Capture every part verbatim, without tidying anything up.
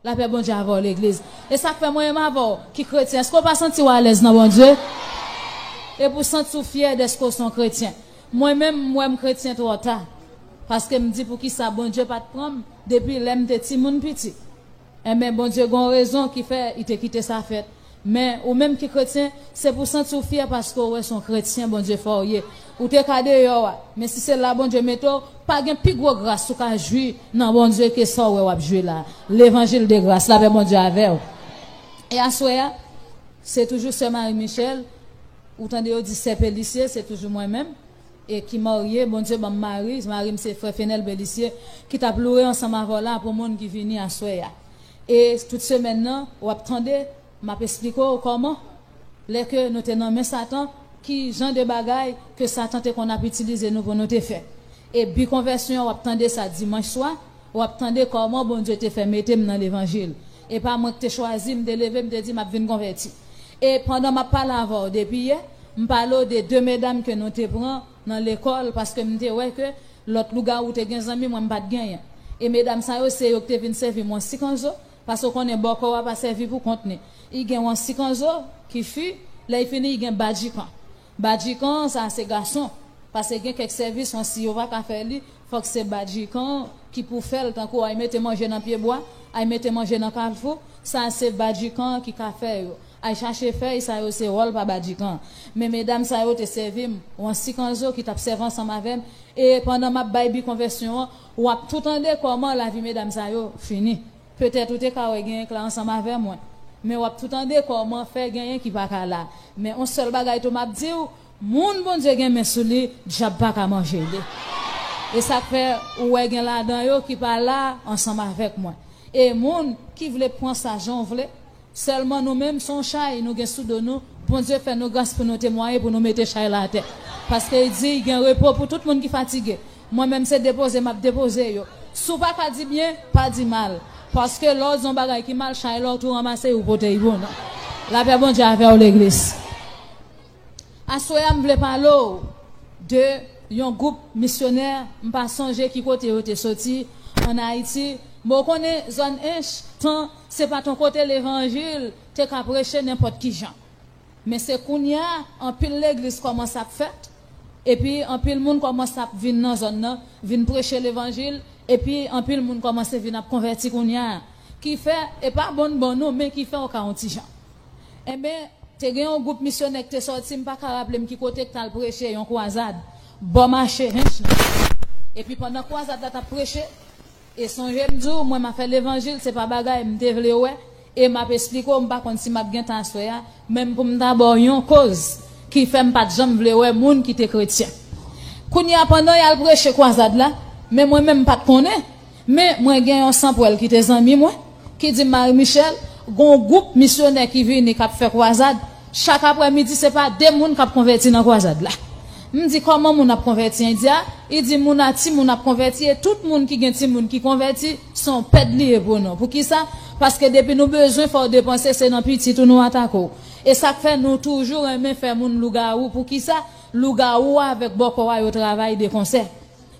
Lapè Bondye avè w, legliz. E sa k fè mwen menm avè w ki kretyen, èske w pa santi w alèz nan Bondye? E pou w santi w fyè dèske w se yon kretyen. Mwen menm, m wè m kretyen twò ta. Paske m di poukisa Bondye pa t pran m depi lè m te timoun piti. Enben, Bondye gen yon rezon ki fè li te kite sa fèt. Men, ou menm ki kretyen, se pou w santi w fyè paske w wè se yon kretyen Bondye fè w ye. Ou te ka deyò a, men si se la Bondye mete w, pa gen pi gwo gras ou ka jwi nan Bondye ke sa w wè w ap jwi la. Levanjil de gras, lapè Bondye avè w. E aswè a, se toujou sè Marie Michel, ou tande yo di sè Pélissier, se toujou mwen menm, e ki marye, Bondye ban m mari, mari m se frè Fenel Pélissier, ki t ap loure ansanm avè w la pou moun ki vini aswè a. E tout semèn nan, w ap tande, m ap esplike w kòman, lè ke nou te nan men Satan, ki jan de bagay ke Satan te konn ap itilize nou pou nou te fè. E bi konvèsyon an, w ap tande sa dimanch swa, w ap tande kòman Bondye te fè mete m nan levanjil. E pa mwen ki te chwazi, m te leve, m te di m ap vin konvèti. E pandan m ap pale avè w depi yè, m pale w de de medam ke nou te pran nan lekòl, paske m te wè ke lòt lougawou te gen zanmi, mwen m pa t genyen. E medam sa yo, se yo ki te vin sèvi m yon sikanzo, paske w konnen bòkò a pa sèvi pou kont li. Li gen yon sikanzo ki fi, lè li fini, li gen badjikan. Badjikan, sa se gason. Paske gen kèk sèvis, yon si yo pa ka fè li, fòk se badjikan ki pou fè l, tankou ay mete manje nan pye bwa, ay mete manje nan kafou, sa se badjikan ki ka fè yo. Ay chache fèy, sa yo se wòl pa badjikan. Men medam sa yo te sèvi m, yon sikanzo ki t ap sèvi ansanm avè m, e pandan m ap bay bi konvèsyon an, w ap tou tande kòman lavi medam sa yo fini. Petèt ou te ka wè genyen k la ansanm avè mwen. Men w ap tou tande kòman fè genyen ki pa ka la. Men yon sèl bagay tou m ap di w, moun Bondye gen men sou li, dyab pa ka manje li. E sa k fè ou wè gen ladan yo ki pa la ansanm avèk mwen. E moun ki vle pran sa jan w vle, sèlman nou menm se yon chay nou gen sou do nou, Bondye fè nou gras pou nou temwaye, pou nou mete chay la atè. Paske li di, gen repo pou tout moun ki fatige. Mwen menm se depoze m ap depoze yo. Si w pa ka di byen, pa di mal. Paske lè w di yon bagay ki mal, chay la w tou ranmase, ou pote l pou nou. Lapè Bondye avè w, legliz. Aswè a, m vle pale w de yon gwoup misyonè, m pa sonje ki kote yo te soti, ann Ayiti. Men w konnen, zòn Ench, tan, se pa t yon kote levanjil te ka preche nenpòt ki jan. Men se kounye a, anpil legliz kòmanse ap fèt, epi anpil moun kòmanse ap vin nan zòn nan, vin preche levanjil, epi anpil moun kòmanse vin ap konvèti kounye a. Ki fè, e pa bon bon non, men ki fè w ka yon ti jan. Enben, te gen yon gwoup misyonè ki te sòti, m pa ka raple m ki kote, ki t al preche yon kwazad bò mache Hench la. Epi pandan kwazad la t ap preche, e sonje m di w, mwen m ap fè levanjil, se pa bagay m te vle wè, e m ap esplike w, m pa konn si m ap gen tan aswè a, men pou m ta ba w yon koz ki fè m pa t janm vle wè moun ki te kretyen. Kounye a, pandan y al preche kwazad la, men mwen menm m pa t konnen, men mwen gen yon sanpwèl ki te zanmi mwen, ki di m, Marie Michel, gon gwoup misyonè ki vini k ap fè kwazad, chak aprèmidi se pa de moun k ap konvèti nan kwazad la. M di, kòman moun ap konvèti? Li di, a, li di, moun a timoun ap konvèti, e tout moun ki gen timoun ki konvèti, se yon pèd li ye pou nou. Poukisa? Paske depi nou bezwen fè w depanse, se nan pitit ou nou atake w. E sa k fè nou toujou renmen fè moun lougawou. Poukisa? Lougawou a avèk bòkò a yo travay de konsè.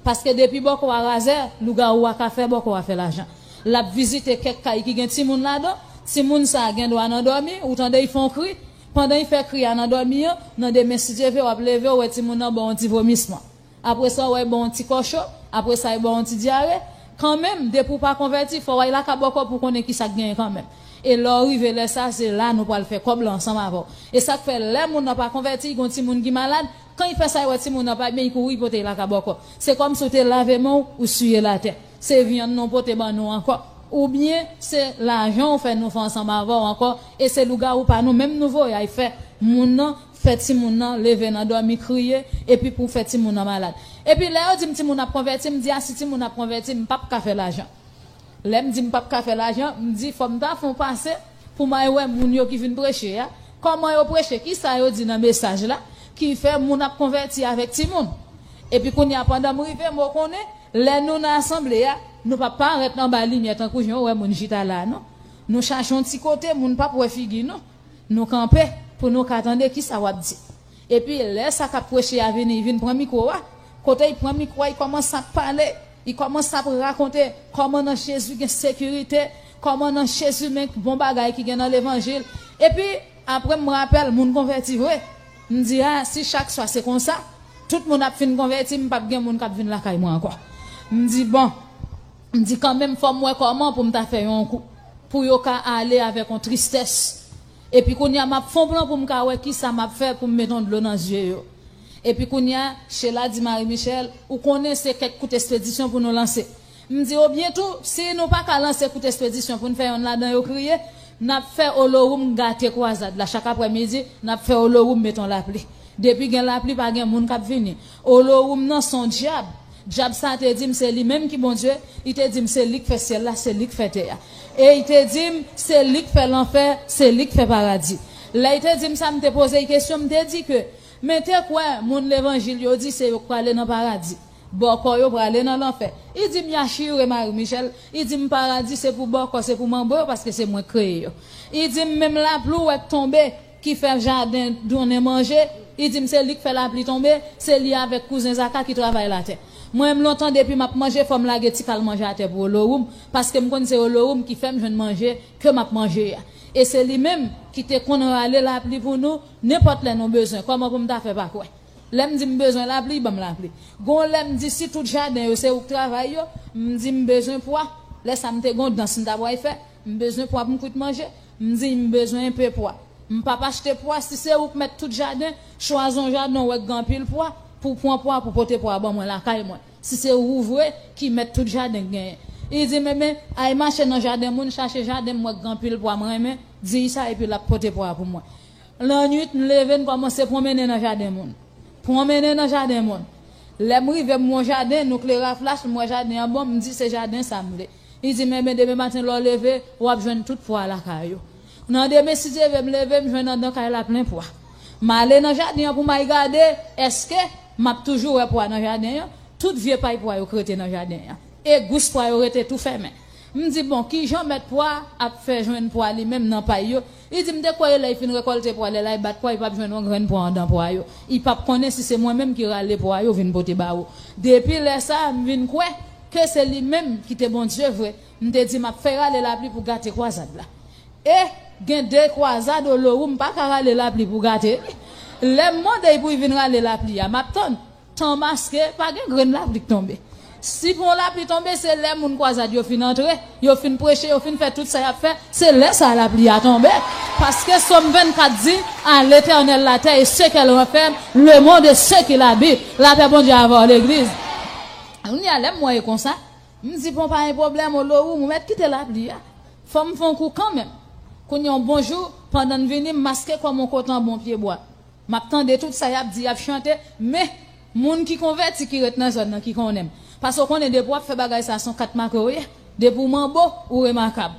Paske depi bòkò a razè, lougawou a ka fè bòkò a fè lajan. L ap vizite kèk kay ki gen timoun ladan, timoun sa a gen dwa nan dòmi, ou tande l fè yon kri, pandan l fè kri a nan dòmi an, nan demen si Dye vle w ap leve, w wè timoun nan ba w yon ti vomisman. Apre sa, w wè l ba w yon ti kò cho, apre sa, l ba w yon ti dyare. Kanmenm, depi w pa konvèti, fò w al lakay bòkò pou w konnen kisa k genyen kanmenm. E lè w rive lè sa, se la nou pral fè kòb la ansanm avè w. E sa k fè, lè moun nan pa konvèti, gen yon timoun ki malad, kan l fè sa, l wè timoun nan pa byen, l kouri pote l lakay bòkò. Se kòmsi w te lave men w, ou siye l atè. Se vyann nou pote ban nou ankò. Oubyen, se lajan w fè nou fè ansanm avè w ankò. E se lougawou pa nou menm nou voye al fè moun nan, fè timoun nan leve nan dòmi kriye, epi pou fè timoun nan malad. Epi lè yo di m timoun ap konvèti, m di a si timoun ap konvèti, m p ap ka fè lajan. Lè m di m p ap ka fè lajan, m di fò m ta fè yon pase pou m al wè moun yo ki vin preche a, kòman yo preche, kisa yo di nan mesaj la, ki fè moun ap konvèti avèk timoun. Epi kounye a, pandan m rive, m konnen, lè nou nan asanble a, nou p ap parèt anba limyè tankou jan w wè moun chita la a, non. Nou chache yon ti kote, moun p ap wè figi nou. Nou kanpe pou nou ka tande kisa w ap di. Epi lè sa k ap preche a vini, li vin pran mikwo a. Kote li pran mikwo a, li kòmanse ap pale. Li kòmanse ap rakonte kòman nan Jezi gen sekirite, Kòman nan Jezi men bon bagay ki gen nan levanjil. Epi, apre m rapèl, moun konvèti vre. M di, a, si chak swa se konsa, tout moun ap fin konvèti, m p ap gen moun k ap vin lakay mwen ankò. M di, bon, m di kanmenm fò m wè kòman pou m ta fè yon kou. Pou yo ka ale avèk yon tristès. Epi kounye a, m ap fè yon plan pou m ka wè kisa m ap fè pou m met yon dlo nan zye yo. Epi kounye a, Sheila di Marie Michel, ou konnen se kèk kout espedisyon pou nou lanse. M di, obyen tou, si nou pa ka lanse kout espedisyon pou n fè yonn ladan yo kriye, n ap fè Olowoum gate kwazad la. Chak aprèmidi, n ap fè Olowoum met yon lapli. Depi gen lapli, pa gen moun k ap vini. Olowoum nan se yon dyab. Dyab sa te di m se li menm ki Bondye, li te di m se li k fè syèl la, se li k fè tè a. E li te di m se li k fè lanfè, se li k fè paradi. Lè li te di m sa, m te poze l kesyon, m te di ke, men te kwè moun levanjil yo di se yo k prale nan paradi. Bòkò yo prale nan lanfè. Li di m, yachire Marie Michel, li di m paradi se pou bòkò, se pou manbo yo, paske se mwen k kreye yo. Li di m menm lapli w wè k tonbe, ki fè jaden donnen manje, li di m se li k fè lapli tonbe, se li avèk kouzen Zaka ki travay latè. Mwen menm lontan depi m ap manje, fò m lage ti kal manje atè pou Olowoum, paske m konn se Olowoum ki fè m jwenn manje ke m ap manje a. E se li menm ki te konn rale lapli pou nou, nenpòt lè nou bezwen, kòman pou m ta fè pa kwè? Lè m di m bezwen lapli, li ban m lapli. Gon lè m di si tout jaden yo se ou k travay yo, m di m bezwen pwa. Lè sa m te gon dans m ta pral fè, m bezwen pwa pou m kwit manje, m di m bezwen enpe pwa. M p ap achte pwa, si se ou k mèt tout jaden, chwazi yon jaden w wè k gen anpil pwa, pou pran pwa, pou pote pwa ban mwen lakay mwen. Si se ou vre ki mèt tout jaden k genyen. Li di m, ebyen, al mache nan jaden moun, chache jaden m wè k gen anpil pwa, m renmen, di l sa, epi l ap pote pwa pou mwen. Lannwit, m leve, m kòmanse pwonmennen nan jaden moun. Pwonmennen nan jaden moun. Lè m rive, m wè yon jaden, nou klere a flach, m wè jaden an bon, m di se jaden sa m vle. Li di m, ebyen, demen maten lè w leve, w ap jwenn tout pwa lakay ou. Nan demen, si Dye vle, m leve, m jwenn anndan kay la plen pwa. M ale nan jaden an pou m al gade, èske m ap toujou wè pwa nan jaden an? Tout vye pay pwa yo k rete nan jaden an. E gous pwa yo rete tou fèmen. M di, bon, kijan mèt pwa ap fè jwenn pwa li menm nan pay yo? Li di m te kwè lè l fin rekòlte pwa, lè l al bat pwa, li p ap jwenn yon grenn pwa anndan pwa yo. Li p ap konnen si se mwen menm ki rale pwa yo vin pote ba ou. Depi lè sa a, m vin kwè ke se li menm ki te Bondye vre. M te di, m ap fè rale lapli pou gate kwazad la. E gen de kwazad Olowoum pa ka rale lapli pou gate li. Lè m mande l pou l vin rale lapli a, m ap tann. Tan maske, pa gen grenn lapli k tonbe. Si pou yon lapli tonbe, se lè moun kwazad yo fin antre, yo fin preche, yo fin fè tout sa y ap fè, se lè sa a lapli a tonbe. Paske Sòm vennkat di, à l'Éternel la terre et ce qu'elle renferme, le monde et ceux qui l'habitent. Lapè Bondye avè w, legliz. Kounye a, lè m wè e konsa, m di, bon, pa gen pwoblèm, Olowoum, ou mèt kite lapli a. Fò m fè yon kou kanmenm. Kounye a, yon bon jou, pandan n vini, m maske kò m yon kote anba yon pyebwa. M ap tande tout sa y ap di, y ap chante, men moun ki konvèti ki ret nan zòn nan ki konnen m. Paske w konnen depi w ap fè bagay sa, se yon kat make w ye. Depi w manbo, ou remakab.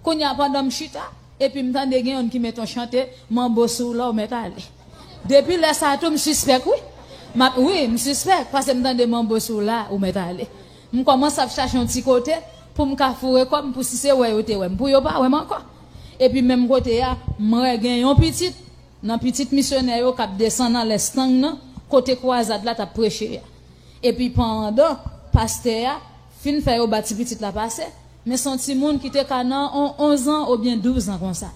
Kounye a pandan m chita, epi m tande gen youn ki met yon chante, manbo sou w la, w mèt ale. Depi lè sa a tou, m sispèk, wi. M ap, wi, m sispèk, paske m tande manbo sou w la, ou mèt ale. M kòmanse ap chache yon ti kote pou m ka foure kò m, pou si se wè yo te wè m, pou yo pa wè m ankò. Epi menm kote a, m wè gen yon pitit nan pitit misyonè yo k ap desann anlè estang nan, kote kwazad la t ap preche a. Epi pandan pastè a fin fè yo ba ti pitit la pase, men se yon timoun ki te ka nan on onz an oubyen douz an konsa.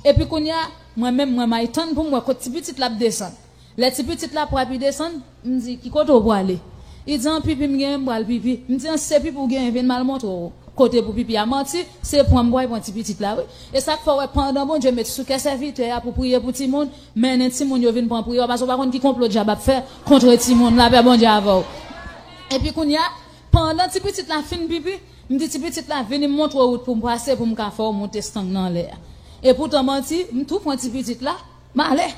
Epi kounye a, mwen menm, mwen m al tann pou m wè kot ti pitit la ap desann. Lè ti pitit la pran epi desann, m di, ki kote w prale? Li di, an pipi m genyen, m pral pipi. M di, an se pipi w genyen, vin m al montre w kote pou pipi a. Manti, se pran m pral pran ti pitit la, wi. E sa k fè w wè pandan Bondye met sou kè sèvitè a pou priye pou timoun, mennen timoun yo vin pran priyè, paske w pa konn ki konplo dyab ap fè kont timoun. Lapè Bondye avè w. Epi kounye a, pandan ti pitit la fin pipi, m di ti pitit la, vini m montre w wout pou m pase, pou m ka fè w monte estang nan anlè a. Epoutan manti, m tou pran ti pitit la, m ale.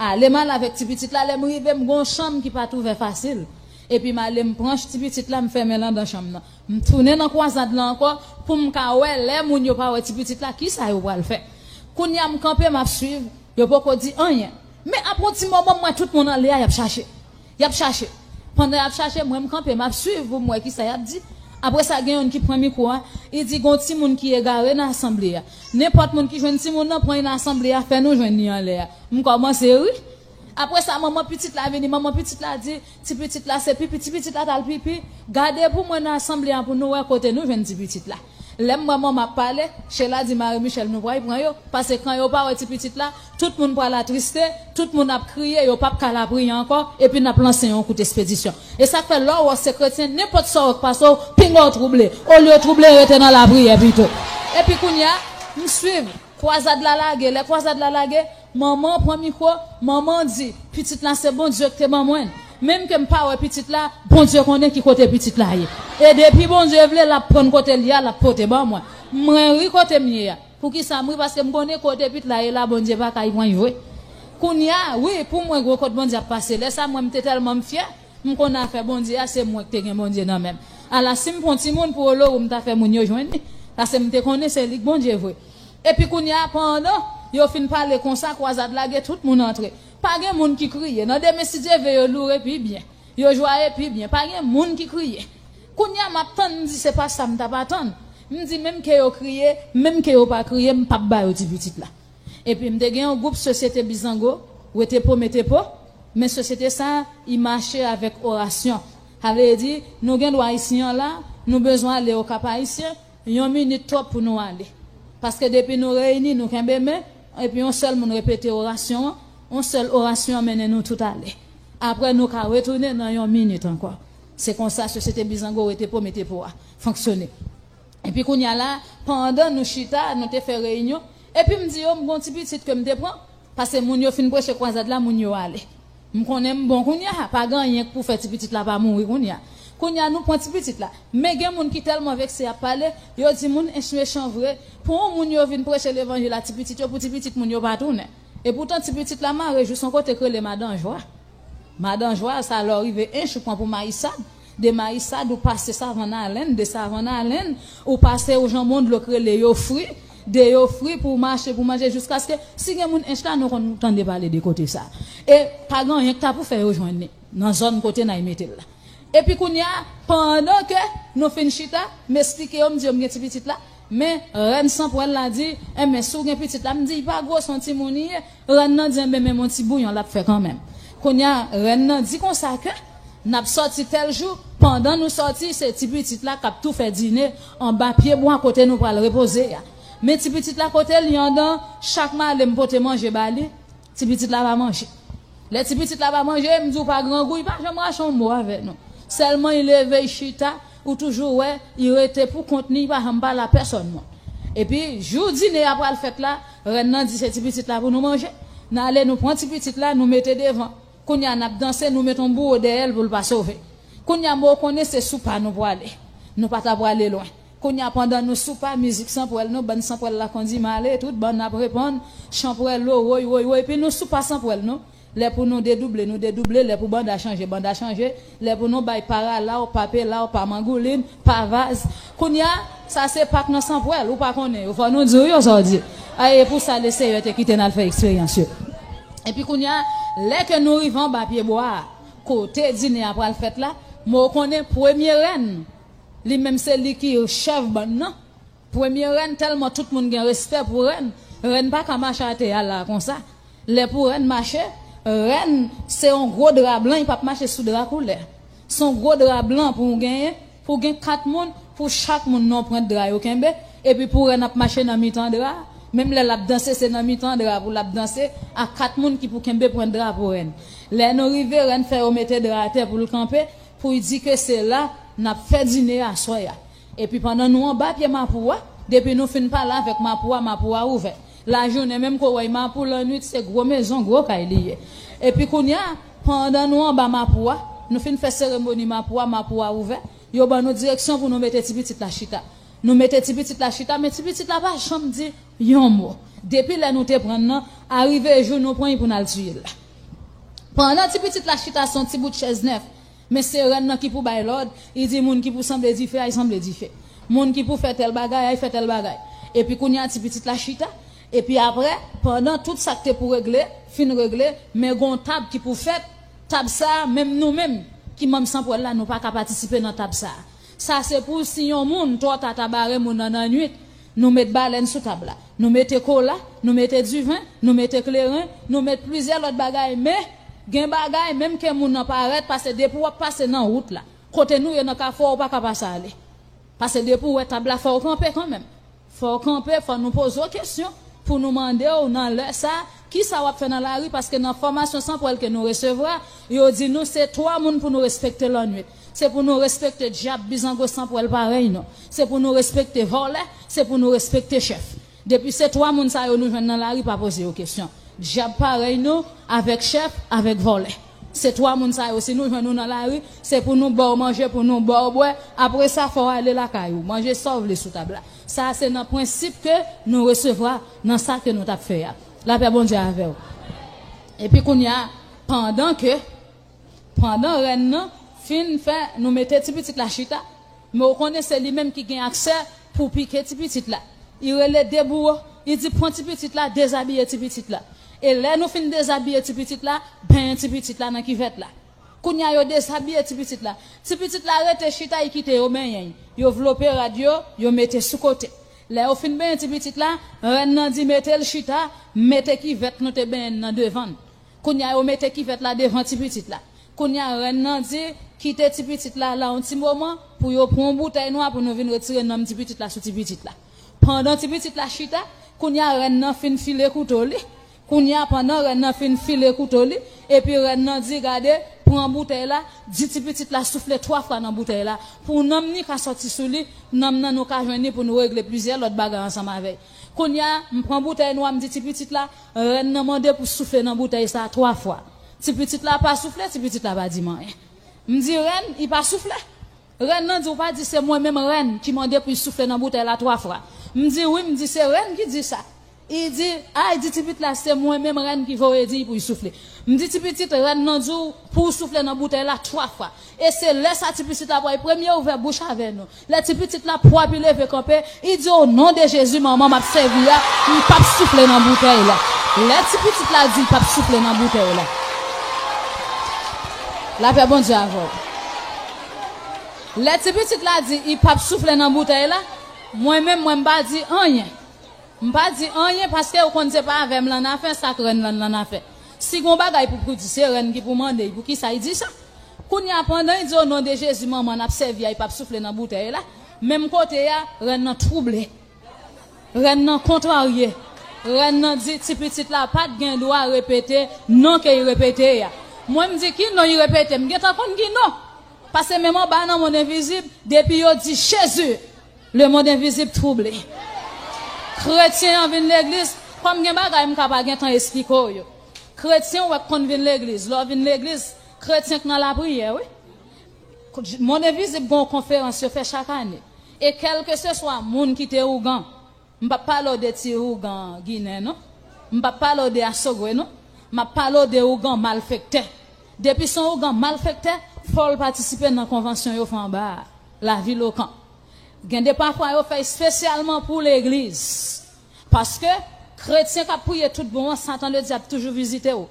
Ale m al avèk ti pitit la, lè m rive, m gon chanm ki pa t ouvè fasil. Epi m ale, m pran ti pitit la, m fèmen l anndan chanm nan. M tounen nan kwazad la ankò pou m ka wè lè moun yo pa wè ti pitit la, kisa yo pral fè. Kounye a m kanpe, m ap swiv, yo poko di anyen. Men apre yon ti moman, m wè tout moun anlè a, y ap chache. Y ap chache. Pandan y ap chache, mwen m kanpe, m ap swiv pou m wè kisa y ap di. Apre sa, gen youn ki pran mikwo a, li di, gon timoun ki egare nan asanble a. Nenpòt moun ki jwenn timoun nan, pran li nan asanble a, fè nou jwenn li anlè a. M kòmanse ri. Apre sa, manman pitit la vini, manman pitit la di, ti pitit la se pipi, ti pitit la t al pipi. Gade pou mwen nan asanble a pou nou wè kote nou jwenn ti pitit la. Lè m wè manman ap pale, Sheila di Marie Michelle nou pral pran yo, paske kan yo pa wè ti pitit la, tout moun pral atriste, tout moun ap kriye, yo p ap ka lapriyè ankò, epi n ap lanse yon kout espedisyon. E sa k fè lè w wè se kretyen, nenpòt sa w wè k pase w, pinga w twouble. Olye w twouble, rete nan lapriyè pito. Epi kounye a, m swiv, kwazad la lage, lè kwazad la lage, manman pran mikwo, manman di, pitit la se Bondye ki te ban mwen l. Menm ke m pa wè pitit la, Bondye konnen ki kote pitit la ye. E depi Bondye vle, l ap pran kote l ye a, l ap pote ban mwen. Mwen ri kote m ye a. Poukisa m ri? Paske m konnen kote pitit la ye la, Bondye pa ka pran l vre. Kounye a, wi, pou mwen, gwo kot Bondye ap pase. Lè sa, mwen, m te tèlman m fyè, m konnen afè Bondye a, se mwen ki te gen Bondye nan men m. Ala, si m pran timoun pou Olowo, m ta fè moun yo jwenn li. Paske m te konnen se li k Bondye vre. Epi kounye a, pandan yo fin pale konsa, kwazad lage, tout moun antre. Pa gen moun ki kriye. Nan demen, si Dye vle, yo loure pi byen. Yo jwaye pi byen. Pa gen moun ki kriye. Kounye a, m ap tann, m di, se pa sa m t ap atann. M di, menm ke yo kriye, menm ke yo pa kriye, m p ap ba yo ti pitit la. Epi m te gen yon gwoup Sosyete Bizango, Wetepo Metepo, men sosyete sa a, i mache avèk orasyon. Sa vle di, nou gen dwa isi an la, nou bezwen ale Okap Ayisyen, yon minit twòp pou nou ale. Paske depi nou reyini, nou kenbe men, epi yon sèl moun repete orasyon an, yon sèl orasyon an mennen nou tout ale. Apre, nou ka retounen nan yon minit ankò. Se konsa Sosyete Bizango Wetepo Metepo a fonksyone. Epi kounye a la, pandan nou chita, nou te fè reyinyon. Epi m di yo, m gon ti pitit ke m te pran. Paske moun yo fin preche kwazad la, moun yo ale. M konnen m bon kounye a, pa gen anyen k pou fè ti pitit la pa mouri kounye a. Kounye a, nou pran ti pitit la. Men gen moun ki tèlman vekse y ap pale, yo di moun ench mechan vre. Pou yon moun yo vin preche levanjil a ti pitit yo, pou ti pitit moun yo pa tounen. E poutan ti pitit la mare jous yon kote k rele Madanjwa. Madanjwa, sa lè w rive ench, ou pran pou Mayisad. De Mayisad, ou pase Savann Alèn, de Savann Alèn, ou pase ou jan bon dlo k rele Yofri, de Yofri pou w mache, pou w manje, jiskaske, si gen moun ench la, nou konn tande pale de kote sa. E pa gen anyen k ta pou fè yo jwenn li, nan zòn kote n ay mete l la. Epi kounye a, pandan ke nou fin chita, m esplike yo, m di yo m gen ti pitit la, men rèn Sanpwèl la di, enben, si w gen pitit la, m di, li pa gwo, se yon timoun li ye. Rèn nan di, enben, men yon ti bouyon l ap fè kanmenm. Kounye a, rèn nan di konsa ke n ap sòti tèl jou, pandan nou sòti, se ti pitit la k ap tou fè dine anba pye bwa kote nou pral repoze a. Men ti pitit la kote l ye anndan, chak male m pote manje ba li, ti pitit la pa manje. Lè ti pitit la pa manje, m di w pa grangou, li pa janm rache yon mo avè nou. Sèlman li leve, li chita, ou toujou wè, li rete pou kont li, li pa janm pale a pèsòn moun. Epi, jou dine a pral fèt la, rèn nan di se ti pitit la pou nou manje. N ale, nou pran ti pitit la, nou mete devan. Kounye a, n ap danse, nou met yon bouwo dèyè l pou l pa sove. Kounye a, men w konnen se sou pa nou pwale. Nou pa ta pwale lwen. Kounye a, pandan nou sou pa, mizik Sanpwèl nou, bann Sanpwèl la kondi m ale, tout bann ap reponn, Chanpwèlo, woy, woy, woy, epi nou sou pa Sanpwèl nou. Lè pou nou dedouble, nou dedouble, lè pou banda chanje, banda chanje, lè pou nou bay pa ralaw, pa pelaw, pa mangoulin, pa vaz. Kounye a, sa se Pak nan Sanpwèl, ou pa konnen yo, fò nou di w yo sa w di. A, e pou sa Lesenyè te kite n al fè eksperyans yo. Epi kounye a, lè ke nou rive anba pye bwa a, kote dine a pral fèt la, men w konnen premye rèn, li menm se li ki chèf bann nan. Premye rèn, tèlman tout moun gen respè pou rèn, rèn pa ka mache atè a la konsa. Lè pou rèn mache, rèn se yon gwo dra blan, li p ap mache sou dra koulè. Se yon gwo dra blan pou w genyen, pou w gen kat moun, pou chak moun nan yon pwent dra yo kenbe, epi pou rèn ap mache nan mitan dra, menm lè l ap danse, se nan mitan dra pou l ap danse, a kat moun ki pou kenbe pwent dra pou rèn. Lè nou rive, rèn fè yo mete dra atè pou l kanpe, pou l di ke se la n ap fè dine aswè a. Epi pandan nou anba pye mapou a, depi nou fin pale avèk mapou a, mapou a ouvè. Lajounen menm ke w wè mapou, lannwit se gwo mezon, gwo kay li ye. Epi kounye a, pandan nou anba mapou a, nou fin fè seremoni mapou a, mapou a ouvè, yo ban nou direksyon pou nou mete ti pitit la chita. Nou mete ti pitit la chita, men ti pitit la pa janm di yon mo. Depi lè nou te pran l nan, arive jou nou pran l pou n al tiye l la. Pandan ti pitit la chita sou yon ti bout chèz nèf, men se rèn nan ki pou bay lòd, li di moun ki pou sanble dife, ay sanble dife. Moun ki pou fè tèl bagay, ay fè tèl bagay. Epi kounye a ti pitit la chita, epi apre, pandan tout sa k te pou regle, fin regle, men gon tab ki pou fèt, tab sa a, menm nou menm, ki manm Sanpwèl la, nou pa ka patisipe nan tab sa a. Sa se pou si yon moun twò ta ta bare moun nan nan nwit, nou met balèn sou tab la. Nou mete kola, nou mete diven, nou mete kleren, nou met plizyè lòt bagay, men gen bagay, menm ke moun nan parèt, paske depi w ap pase nan wout la, kote nou ye nan kafou a, ou pa ka pase ale. Paske depi w wè tab la, fò w kanpe kanmenm. Fò w kanpe, fò nou poze w kesyon pou nou mande w nan lè sa, kisa w ap fè nan lari, paske nan fòmasyon san pwèl ke nou resevwa, yo di nou se twa moun pou nou respekte lannwit. Se pou nou respekte dyab, bizango san pwèl parèy nou. Se pou nou respekte vòlè, se pou nou respekte chèf. Depi se twa moun sa yo nou jwenn nan lari, pa poze yo kesyon. Dyab parèy nou, avèk chèf, avèk vòlè. Se twa moun sa yo, si nou jwenn nou nan lari, se pou nou ba w manje, pou nou ba w bwè. Apre sa, fò w ale lakay ou, manje sa w vle sou tab la. Sa a se nan prensip ke nou resevwa nan sa ke nou t ap fè a. Lapè Bondye avè w. Epi kounye a, pandan ke, pandan rèn nan fin fè nou mete ti pitit la chita, men ou konnen se li menm ki gen aksè pou pike ti pitit la. Li rele de bouwo, li di pran ti pitit la, dezabiye ti pitit la. E lè nou fin dezabiye ti pitit la, benyen ti pitit la nan kivèt la. Kounye a yo dezabiye ti pitit la. Ti pitit la rete chita, li kite yo benyen. Yo vlope rad yo, yo mete sou kote. Lè yo fin benyen ti pitit la, rèn nan di mete l chita, mete kivèt nou te benyen nan devan l. Kounye a yo mete kivèt la devan ti pitit la. Kounye a rèn nan di kite ti pitit la la yon ti moman pou yo pran yon boutèy nwa pou nou vin retire nanm ti pitit la sou ti pitit la. Pandan ti pitit la chita, kounye a rèn nan fin file kouto li. Kounye a pandan rèn nan fin file kouto li, epi rèn nan di gade, pran boutèy la, di ti pitit la soufle twa fwa nan boutèy la. Pou nanm ni ka sòti sou li, nanm nan nou ka jwenn li pou nou regle plizyè lòt bagay ansanm avè l. Kounye a, m pran boutèy nwa, m di ti pitit la, rèn nan mande pou soufle nan boutèy sa a twa fwa. Ti pitit la pa soufle, ti pitit la pa di m anyen. M di rèn, li pa soufle. Rèn nan di ou pa di se mwen menm rèn ki mande pou l soufle nan boutèy la twa fwa. M di wi, m di se rèn ki di sa. Li di, ay, di ti pitit la se mwen menm rèn ki voye di l pou l soufle. M di ti pitit, rèn nan di w pou w soufle nan boutèy la twa fwa. E se lè sa ti pitit la pral premye ouvè bouch avè nou. Lè ti pitit la pwòp, li leve kanpe, li di, o non de Jezi, manman m ap sèvi a, m p ap soufle nan boutèy la. Lè ti pitit la di l p ap soufle nan boutèy la. Lapè Bondye avè w. Lè ti pitit la di, li p ap soufle nan boutèy la, mwen menm, mwen m pa di anyen. M pa di anyen paske ou konn se pa avè m l annafè, sa k rèn lan l annafè. Si gon bagay pou, pou di, se rèn ki pou mande l, poukisa l di sa? Kounye a, pandan l di, o non de Jezi, manman n ap sèvi a, l p ap soufle nan boutèy la, menm kote a, rèn nan twouble. Rèn nan kontrarye. Rèn nan di, ti pitit la pa t gen dwa repete non ke l repete a. Mwen, m di, ki non l repete? M gentan konn ki non. Paske menm anba nan mond envizib, depi yo di Jezi, lemonn envizib twouble. Kretyen an vin legliz, kòm gen bagay m ka pa gentan esplike w yo. Kretyen w wè k konn vin legliz, lè w vin legliz, kretyen k nan lapriyè, wi. Mond envizib gen yon konferans yo fè chak ane. E kèlkeswa moun ki te ougan, m p ap pale w de ti ougan ginen, non. M p ap pale w de asogwe, non. M ap pale w de ougan malfektè. Depi se yon ougan malfektè, fò l patisipe nan konvansyon yo fè anba a, lavil Okan. Gen de pafwa yo fè espesyalman pou legliz. Paske kretyen k ap priye tout bon an, Satan Ledyab toujou vizite w.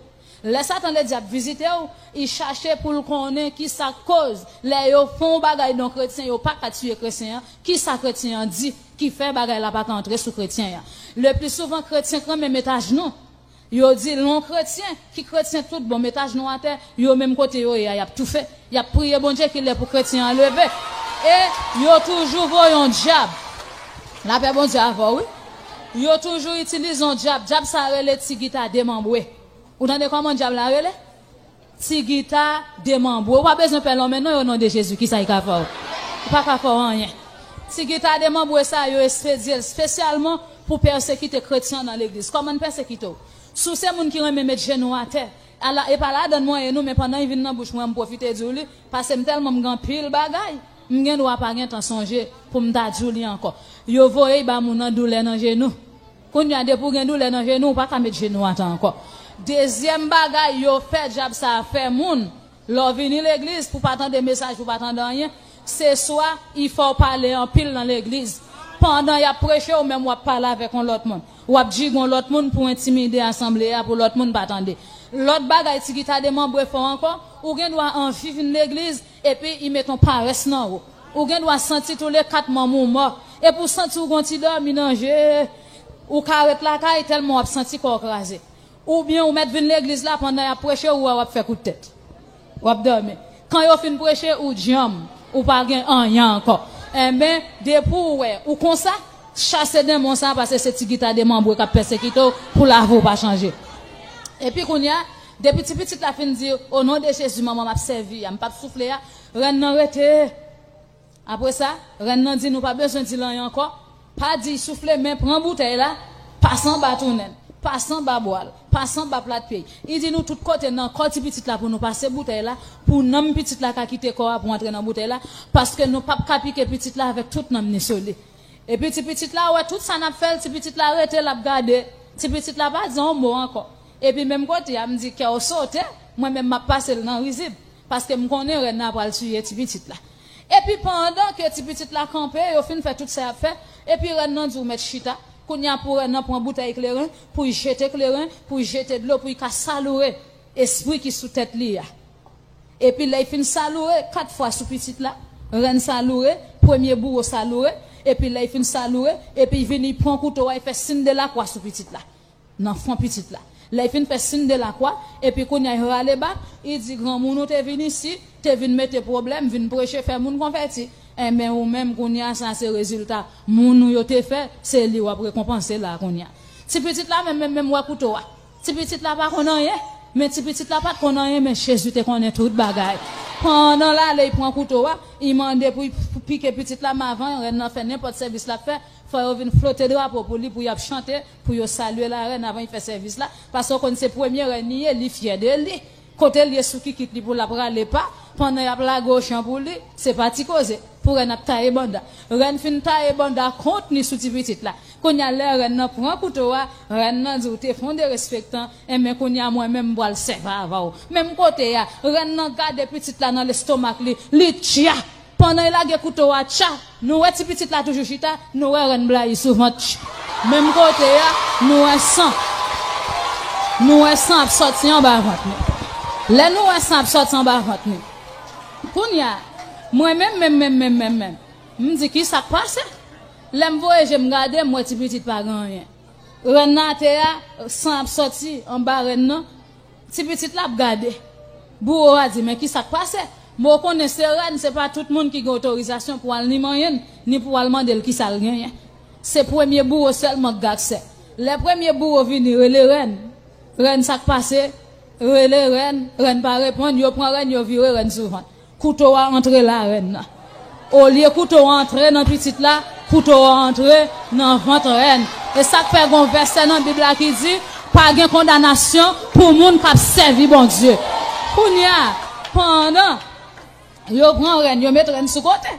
Lè Satan Ledyab vizite w, li chache pou l konnen ki sa k koz lè yo fè yon bagay nan kretyen, yo pa ka tiye kretyen an, ki sa kretyen an di ki fè bagay la pa ka antre sou kretyen an. Le pli souvan, kretyen k renmen met ajnou. Yo di l yon kretyen, ki kretyen tout bon, met ajnou atè, yo menm kote yo ye a, y ap toufe. Y ap priye Bondye ki lè pou kretyen an leve. E yo toujou voye yon dyab. Lapè Bondye avè w, wi. Yo toujou itilize yon dyab. Dyab sa a rele ti gita demanbre. Ou tande kòman dyab la rele? Ti gita demanbre. Ou pa bezwen pè lonmen non, o non de Jezi, kisa l ka fè w? Li pa ka fè w anyen. Ti gita demanbre sa a, yo espedye l espesyalman pou pèsekite kretyen nan legliz. Kòman l pèsekite w? Si w se moun ki renmen met jenou atè, ala, e pa ladann mwen ye nou, men pandan l vin nan bouch mwen, m pwofite di w li, paske m tèlman m gen anpil bagay, m gen dwa pa gentan sonje pou m ta di w li ankò. Yo voye l ba moun nan doulè nan jenou. Kounye a, depi w gen doulè nan jenou, ou pa ka met jenou atè ankò. Dezyèm bagay yo fè dyab sa a fè moun, lè w vini legliz, pou w pa tande mesaj, pou w pa tande anyen, se swa li fè w pale anpil nan legliz. Pandan y ap preche, ou menm w ap pale avèk yon lòt moun. W ap jigo yon lòt moun pou entimide asanble a, pou lòt moun pa tande. Lòt bagay ti gita demanbre fè w ankò, ou gen dwa anvi vin legliz, epi li met yon parès nan ou. Ou gen dwa santi toule kat manm ou mò. Epi w santi w gen yon ti dòmi nan je, ou ka ret lakay tèlman w ap santi kò w kraze. Oubyen ou mèt vin legliz la, pandan y ap preche, ou wè w ap fè kout tèt. W ap dòmi. Kan yo fin preche, ou djanm. Ou pa gen anyen ankò. Enben, depi w wè ou konsa, chase denmon sa, paske se ti gita demanbre k ap pèsekite w pou lavi w pa chanje. Epi kounye a, depi ti pitit la fin di, "O non de Jezi, manman m ap sèvi a, m p ap soufle a," rèn nan rete. Apre sa, rèn nan di, "Nou pa bezwen di l anyen ankò. Pa di l soufle, men pran boutèy la, pase anba tounen l, pase anba bra l, pase anba plat pye l." Li di, "Nou tout kote nan kò ti pitit la pou nou pase boutèy la, pou nanm pitit la ka kite kò a pou antre nan boutèy la, paske nou p ap ka pike pitit la avèk tout nanm ni sou li." Epi ti pitit la wè tout sa n ap fè l, ti pitit la rete, l ap gade. Ti pitit la pa di yon mo ankò. Epi menm kote a, m di, "Kè w sote, mwen menm m ap pase l nan rizib, paske m konnen rèn nan pral tiye ti pitit la." Epi pandan ke ti pitit la kanpe, yo fin fè tout sa y ap fè, epi rèn nan di, "W mèt chita." Kounye a pou rèn nan pran boutèy kleren, pou l jete kleren, pou l jete dlo, pou l ka saloure espri ki sou tèt li a. Epi lè l fin saloure kat fwa sou pitit la, rèn saloure, premye bouro saloure, epi lè l fin saloure, epi l vini pran kouto a, l fè siy de lakwa sou pitit la, nan fwon pitit la. Lè l fin fè siy de lakwa, epi kounye a l rale bak, li di, "Granmoun ou te vin isi, te vin mete pwoblèm, vin preche, fè moun konvèti. Enben ou menm kounye a sa se rezilta moun ou yo te fè, se li w ap rekonpanse la kounye a." Ti pitit la menm, menm, menm wè kouto a. Ti pitit la pa konn anyen, men ti pitit la pa t konn anyen, men Jezi te konnen tout bagay. Pandan l ale, l pran kouto a, li mande pou l pike pitit la, men avan rèn nan fè nenpòt sèvis l ap fè, fò yo vin flote drapo pou li, pou y ap chante, pou yo salye larèn avan l fè sèvis la, paske w konn se premye rèn li ye, li fyè de li. Kote l ye sou kikit li pou l ap rale pa, pandan y ap lage ochan pou li, se pa ti koze. Pou rèn ap taye banda. Rèn fin taye banda kont li sou ti pitit la. Kounye a lè rèn nan pran kouto a, rèn nan di, "W te fè yon derespektan, enben kounye a mwen menm m pral sèvi avè w." Menm kote a, rèn nan gade pitit la nan lestomak li, li tcha. Pandan l lage kouto a, tcha, nou wè ti pitit la toujou chita, nou wè rèn blayi sou vant. Menm kote a, nou wè san. Nou wè san ap sòti anba vant li. Lè nou wè san ap sòti anba vant li, kounye a, mwen menm, menm, menm, menm, menm, menm, m di, "Ki sa k pase?" Lè m voye je m gade, m wè ti pitit pa gen anyen. Rèn nan atè a, san ap sòti anba rèn nan. Ti pitit la ap gade. Bouro a di, "Men ki sa k pase?" Men w konnen se rèn, se pa tout moun ki gen otorizasyon pou al ni manyen l, ni pou al mande l ki sa l genyen. Se premye bouro sèlman k gen aksè. Lè premye bouro vini, rele rèn. "Rèn, sa k pase?" Rele rèn, rèn pa reponn, yo pran rèn, yo vire rèn sou vant. Kouto a antre larèn nan. Olye kouto a antre nan pitit la, kouto a antre nan vant rèn. E sa k fè gon vèsè nan Bib la ki di, "Pa gen kondanasyon pou moun k ap sèvi Bondye." Kounye a, pandan yo pran rèn, yo met rèn sou kote.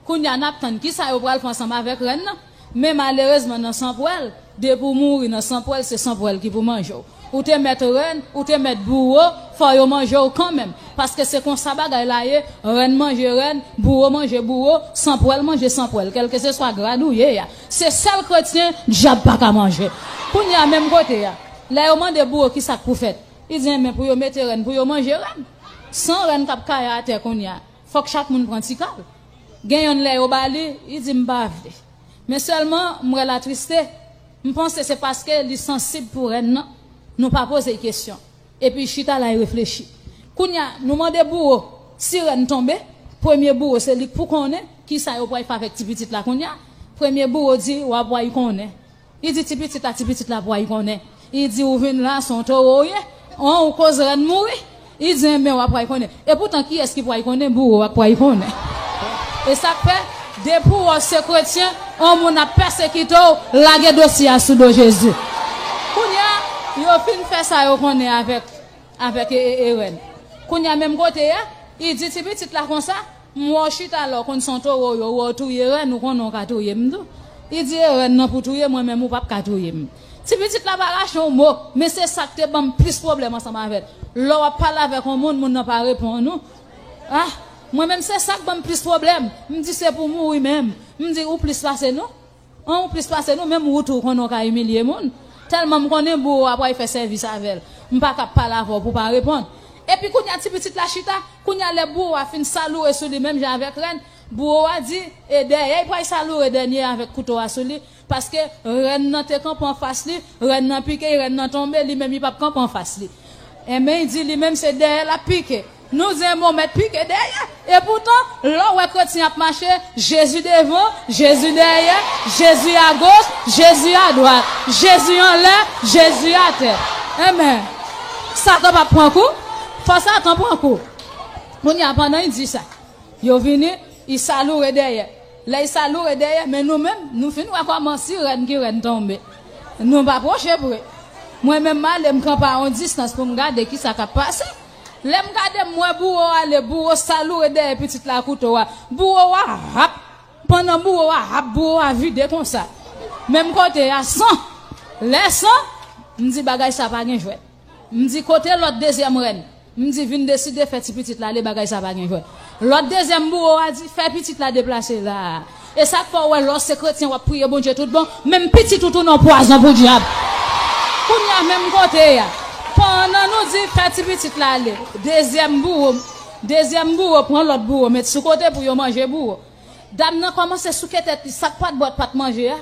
Kounye a, n ap tann ki sa yo pral fè ansanm avèk rèn nan. Men malerezman, nan san pwèl, depi w mouri nan san pwèl, se san pwèl ki pou manje w. Ou te mèt rèn, ou te mèt bouro, fò yo manje w kanmenm. Paske se konsa bagay la ye, rèn manje rèn, bouro manje bouro, san pwèl manje san pwèl, kèlkeseswa grad ou ye a. Se sèl kretyen dyab pa ka manje. Kounye a, menm kote a, lè yo mande bouro ki sa k pou fèt, li di, "Enben, pou yo mete rèn, pou yo manje rèn." San rèn k ap kaye atè kounye a, fòk chak moun pran ti kal. Gen yonn lè yo ba li, li di, "M pa vle." Men sèlman, m wè l atriste. M panse se paske li sansib pou rèn nan. Nou pa poze l kesyon. Epi l chita la, l reflechi. Kounye a, nou mande bouro, si rèn tonbe, premye bouro se li k pou konnen ki sa yo pral fè avèk ti pitit la kounye a. Premye bouro di, "W ap pral konnen." Li di, "Ti pitit la, ti pitit la pral konnen." Li di, "Ou vin la, se yon towo w ye. An, ou koz rèn mouri." Li di, "Enben, w ap pral konnen." Epoutan, kiyès ki pral konnen? Bouro a k pral konnen. E sa k fè, depi w wè w se kretyen, yon moun ap pèsekite w, lage dosye a sou do Jezi. Kounye a, yo fin fè sa yo konnen avèk, avèk e, e, e rèn. Kounye a, menm kote a, li di ti pitit la konsa, "M wè w chita la, w konn se yon towo w ye, w wè w touye rèn, ou konnen w ka touye m tou." Li di, "E rèn nan pou touye mwen, men ou p ap ka touye m." Ti pitit la pa rache yon mo, men se sa k te ban m plis pwoblèm ansanm avè l. Lè w ap pale avèk yon moun, moun nan pa reponn ou. Ah, mwen menm se sa k ban m plis pwoblèm. M di se pou mouri menm. M di ou plis pase nou. An, ou plis pase nou, menm wout ou konnen w ka imilye moun. Tèlman m konnen bouro a pral fè sèvis avè l. M pa ka ap pale avè w pou w pa reponn. Epi kounye a ti pitit la chita, kounye a lè bouro a fin saloure sou li menm jan avèk rèn, bouro a di, e dèyè l pral saloure dènye avèk kouto a sou li, paske rèn nan te kanpe anfas li, rèn nan pike l, rèn nan tonbe, li menm li p ap kanpe anfas li. Enben, li di li menm se dèyè l ap pike. Nou di en bon mèt pike dèyè. Epoutan, lè w wè kretyen ap mache, Jezi devan, Jezi dèyè, Jezi agoch, Jezi adwat, Jezi anlè, Jezi atè. Enben, Satan p ap pran kou. Fò Satan pran kou. Kounye a, pandan y di sa, yo vini, y saloure dèyè. Lè y saloure dèyè, men nou menm, nou fin wè kòman si rèn ki rèn tonbe. Nou pa pwoche pre. Mwen menm, m ale, m kanpe a yon distans pou m gade ki sa k ap pase. Lè m gade, m wè bouwo ale, bouwo saloure dèyè pitit la kouto a. Bouwo a rap. Pandan bouwo a rap, bouwo a vide konsa. Menm kote a, san. Lè san, m di bagay sa pa gen jwèt. M di kote lòt dezyèm rèn? M di vin deside fè ti pitit la ale, bagay sa pa gen jwèt. Lòt dezyèm bouwo a di fè pitit la deplase la a. E sa k fè w wè lè w se kretyen w ap priye Bondye tout bon, menm pitit ou tounen yon pwazon pou dyab. Kounye a menm kote a, pandan nou di fè ti pitit la ale, dezyèm bouwo, dezyèm bouwo pran lòt bouwo met sou kote pou yo manje bouwo. Dam nan kòmanse souke tèt li, sa k pa t bwè, pa t manje a,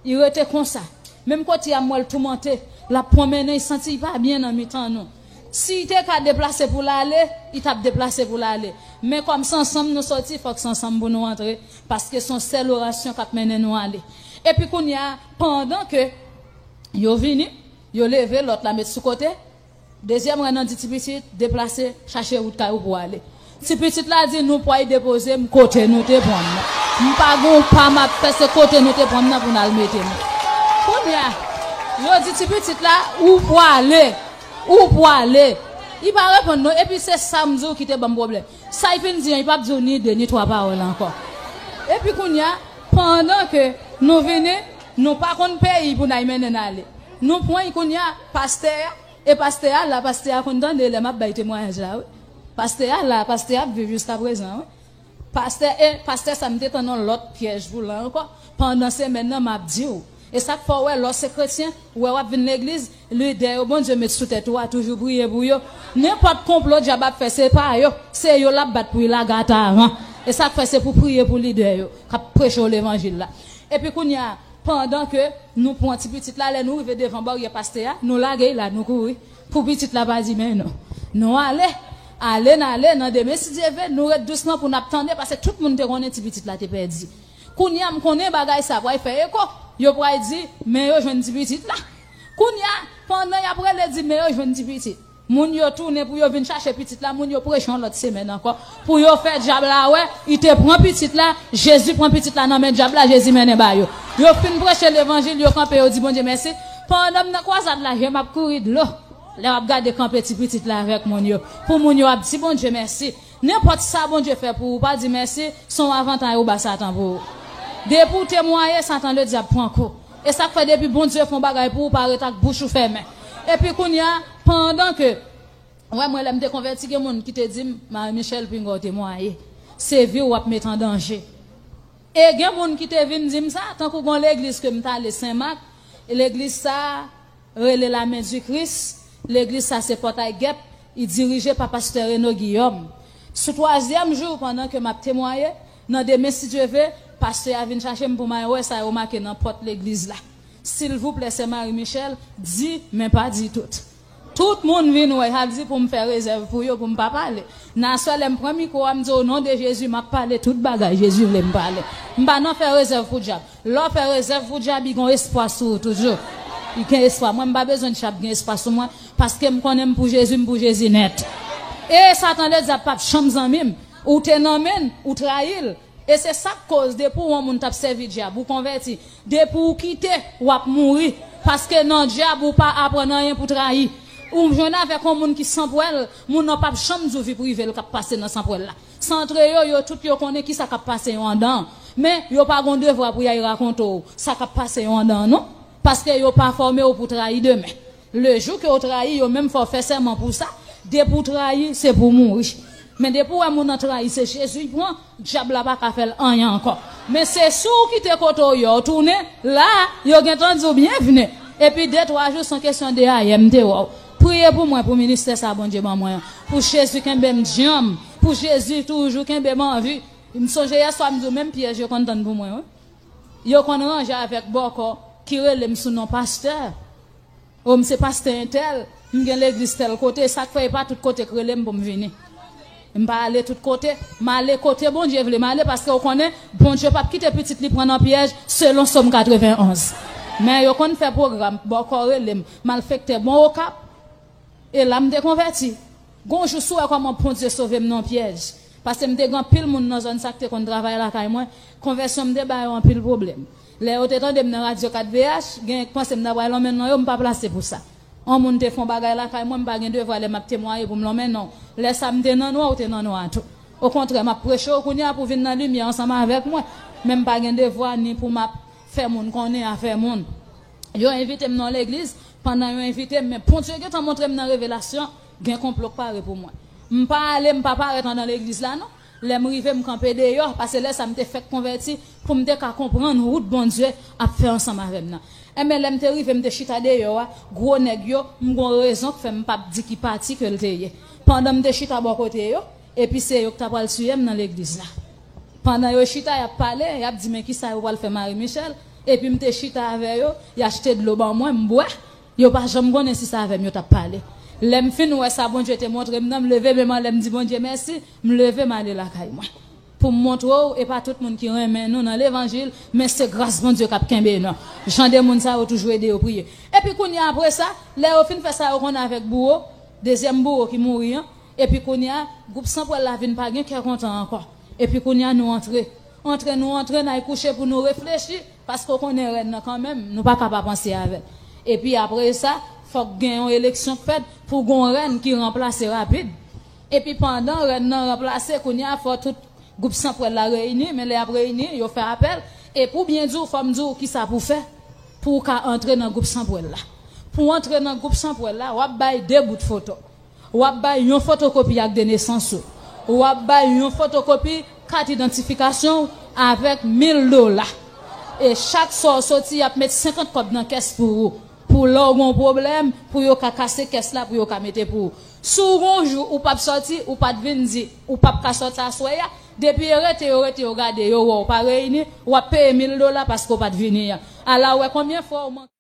li rete konsa. Menm kote a m wè l toumante, l ap pran mennen, li santi li pa byen nan mitan nou. Si li te ka deplase pou l ale, li t ap deplase pou l ale. Men kòm se ansanm nou soti, fòk se ansanm pou nou antre, paske se yon sèl orasyon k ap mennen nou ale. Epi kounye a, pandan ke yo vini, yo leve lòt la met sou kote, dezyèm rèn nan di ti pitit, deplase, chache wout kay ou pou w ale. Ti pitit la di nou pway depoze m kote nou te pran m nan. M pa gen yon pa m ap fè, se kote nou te pran m nan pou n al mete m. Kounye a, yo di ti pitit la, ou pwale, ou pwale. Li pa reponn non, epi se sa m di w ki te ban m pwoblèm. Sa l fin di an, li p ap di w ni de ni twa pawòl ankò. Epi kounye a, pandan ke nou vini, nou pa konn peyi pou n al mennen n ale. Nou pran l kounye a, pastè a, e pastè a la, pastè a konn tande lè m ap bay temwayaj la, wi. Pastè a la, pastè a ap viv jiskaprezan, wi. Pastè, e pastè sa, m te tann yon lòt pyèj pou l ankò. Pandan semèn nan, m ap di w. E sa k fè w wè, lè w se kretyen, ou wè w ap vin legliz, lidè yo Bondye met sou tèt ou a, toujou priye pou yo. Nenpòt konplo dyab ap fè, se pa yo. Se yo l ap bat pou l lage ataran. E sa k fè se pou priye pou lidè yo, k ap preche w levanjil la. Epi kounye a, pandan ke nou pran ti pitit la, lè nou rive devan baryè pastè a, nou lage l la, nou kouri. Pou pitit la pa di men non. Nou ale, ale n ale, nan demen si Dye vle, nou ret dousman pou n ap tande, paske tout moun te konnen ti pitit la te pèdi. Kounye a, m konnen bagay sa pral fè eko. Yo pral di, men yo jwenn ti pitit la. Kounye a, pandan y ap rele di, men yo jwenn ti pitit, moun yo tounen pou yo vin chache pitit la, moun yo preche yon lòt semèn ankò. Pou yo fè dyab la wè, li te pran pitit la, Jezi pran pitit la nan men dyab la, Jezi mennen ba yo. Yo fin preche levanjil, yo kanpe, yo di Bondye mèsi. Pandan m nan kwazad la, je m ap kouri dlo. Lè w ap gade kanpe ti pitit la avèk moun yo. Pou moun yo ap di Bondye mèsi. Nenpòt sa Bondye fè pou ou, pa di mèsi, se yon avantay ou ba Satan pou ou. Depi w temwaye, Satan ledyab pran kou. E sa k fè depi Bondye fè yon bagay pou ou, pa ret ak bouch ou fèmen. Epi kounye a, pandan ke, wè mwen lè m te konvèti, gen moun ki te di m, Marie Michèle, pinga w temwaye. Se vi w w ap met an danje. E gen moun ki te vin di m sa, tankou gen yon legliz ke m t ale Senmak, e legliz sa a rele Lamen di Kris, legliz sa se Pòtay Gèp, li dirije pa pastè Reno Giyòm. Sou twazyèm jou, pandan ke m ap temwaye, nan demen si Dye vle, pastè a vin chache m pou m al wè sa yo make nan pòt legliz la. Silvouplè, sè Marie Michèle, di, men pa di tout. Tout moun vin wè, y ap di pou m fè rezèv pou yo, pou m pa pale. Nan aswè, lè m pran mikwo a, m di, o non de Jezi, m ap pale tout bagay Jezi vle m pale. M pa nan fè rezèv pou dyab. Lè w fè rezèv pou dyab, li gen espwa sou ou toujou. Li gen espwa. Mwen, m pa bezwen dyab gen espwa sou mwen, paske m konnen m pou Jezi, m pou Jezi nèt. E Satan ledyab p ap janm zanmi m. Ou te nan men l, ou trayi l. E se sa k koz, depi w yon moun t ap sèvi dyab, ou konvèti, depi w kite, w ap mouri. Paske nan dyab, ou pa aprann anyen pou trayi. Ou jwenn avèk yon moun ki sanpwèl, moun nan p ap janm di w vi prive l k ap pase nan sanpwèl la. Santre yo, yo tout yo konnen ki sa k ap pase yo anndan an. Men, yo pa gon devwa pou y al rakonte w sa k ap pase yo anndan an, non. Paske yo pa fòme w pou trayi demen. Lejou ke w trayi, yo menm fè w fè sèman pou sa. Depi w trayi, se pou w mouri. Men depi w wè moun nan trayi, se Jezi l pran, dyab la pa ka fè l anyen ankò. Men se si w kite kote w ye w tounen, la a, yo gentan di w byenvni. Epi de twa jou, se yon kesyon de ayè m te wè w. Priye pou mwen, pou ministè sa Bondye ban mwen an. Pou Jezi kenbe m djanm. Pou Jezi toujou kenbe m anvi. M sonje yèswa m di w menm pyèj yo konn tann pou mwen, wi. Yo konn ranje avèk bòkò ki rele m sou non pastè. O, m se pastè entèl, m gen legliz tèl kote, sa k fè e pa tout kote k rele m pou m vini. M pa ale tout kote. M ale kote Bondye vle m ale, paske w konnen Bondye p ap kite pitit li pran nan pyèj, selon Sòm katrevenn onz. Men yo konn fè pwogram, bòkò rele m, malfektè bon Okap. E la m te konvèti. Gon jou si w wè kòman Bondye sove m nan pyèj. Paske m te gen anpil moun nan zòn sa k te konn travay lakay mwen. Konvèsyon m te ba yo anpil pwoblèm. Lè yo te tande m nan radyo kat V H, gen k panse m ta pral lonmen non yo, m pa plase pou sa. Yon moun te fè yon bagay lakay mwen, m pa gen devwa lè m ap temwaye pou m lonmen non. Lè sa m te nan nwa, ou te nan nwa tou. Okontrè, m ap preche w kounye a pou w vin nan limyè ansanm avèk mwen. Men m pa gen devwa ni pou m ap fè moun konnen afè moun. Yo envite m nan legliz, pandan yo envite m, men Bondye gentan montre m nan revelasyon, gen konplo k pare pou mwen. M pa ale, m pa parèt anndan legliz la non. Lè m rive, m kanpe deyò, paske lè sa m te fèk konvèti, pou m te ka konprann wout Bondye ap fè ansanm avè m nan. Enben, lè m te rive, m te chita deyò a, gwo nèg yo, m gon rezon k fè m p ap di ki pati ke l te ye. Pandan m te chita bò kote yo, epi se yo k ta pral tiye m nan legliz la. Pandan yo chita, y ap pale, y ap di, "Men kisa yo pral fè Marie Michel?" Epi m te chita avè yo, y achte dlo ban mwen, m bwè. Yo pa janm konnen si se avè m yo t ap pale. Lè m fin wè sa Bondye te montre m nan, m leve men m anlè, m di Bondye mèsi, m leve m ale lakay mwen. Pou m montre w, e pa tout moun ki renmen nou nan levanjil, men se gras Bondye k ap kenbe nou. Jan de moun sa yo toujou ede yo priye. Epi kounye a apre sa, lè yo fin fè sa yo konn avèk bouwo, dezyèm bouwo ki mouri an, epi kounye a, gwoup Sanpwèl la vin pa gen kè kontan ankò. Epi kounye a nou antre. Antre nou antre, n al kouche pou nou reflechi, paske w konnen rèn nan kanmenm, nou pa ka pa panse avè l. Epi apre sa, fòk gen yon eleksyon k fèt pou gon rèn ki ranplase rapid. Epi pandan rèn nan ranplase, kounye a fò tout gwoup Sanpwèl la reyini, men lè y ap reyini, yo fè apèl, epi ou byen di w, fò m di w kisa pou w fè pou w ka antre nan gwoup Sanpwèl la. Pou w antre nan gwoup Sanpwèl la, w ap bay de bout foto. W ap bay yon fotokopi ak de nesans ou. W ap bay yon fotokopi kat idantifikasyon w avèk mil dola. E chak swa w soti, y ap met senkant kòb nan kès pou ou. Pou lè w gen yon pwoblèm, pou yo ka kase kès la, pou yo ka mete pou ou. Si w gen yon jou ou p ap soti, ou pa t vin di, ou p ap ka soti aswè a, depi yo rete, yo rete, yo gade, yo wè w pa reyini, w ap peye mil dola paske w pa t vini an. Ala w wè konbyen fwa w manke.